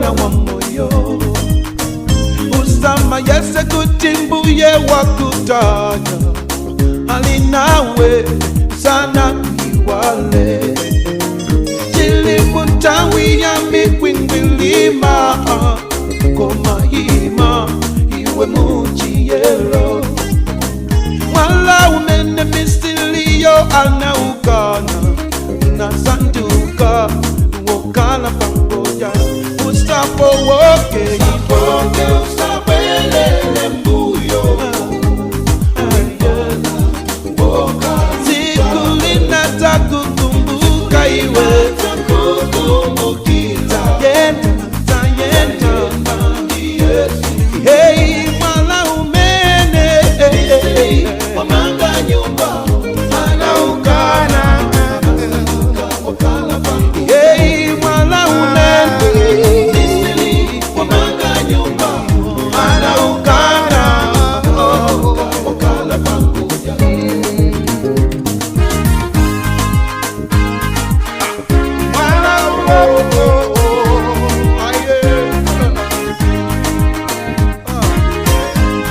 Kona wa moyo usama yese kuti mbuye wakutaya alinawe sana iwale chili muntawi ya mikwingwilima koma ima iwe muchiyelo mwala umene misiliyo anaukana nasanduka wokala pangoya usafowoke ifoke usabwelele mbuyo siku linatakukumbuka iwe Tayenda, tayenda. Hey, mwala umene anaukana. Hey, mwala umene anaukana. Mwala oh, oh, aye.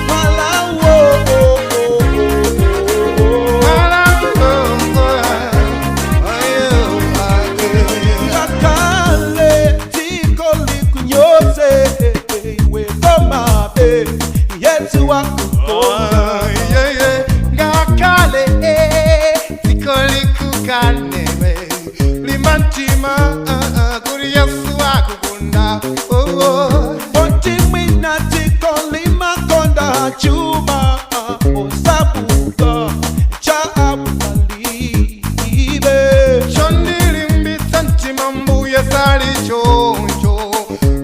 Mwala oh, oh, oh, oh, oh. Ngakale dziko likunyose iwe komabe Yesu wakukona. Ngakhale dziko likukaneme limba mtima kuri Yesu akukunda oh, oh. Poti mwina dziko limakonda chuma osabuka cha abukalibe. Chondilimbitsa mtima mbuye sali choncho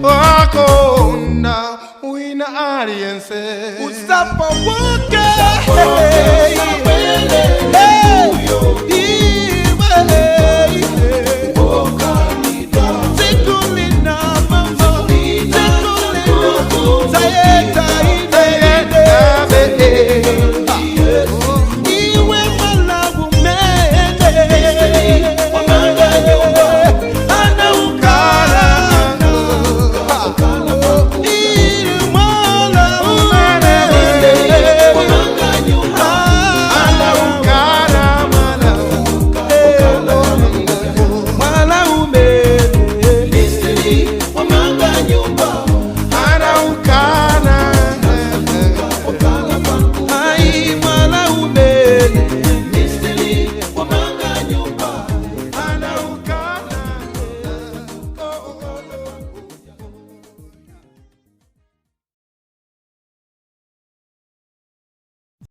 akonda wina aliyense. Usafowoke.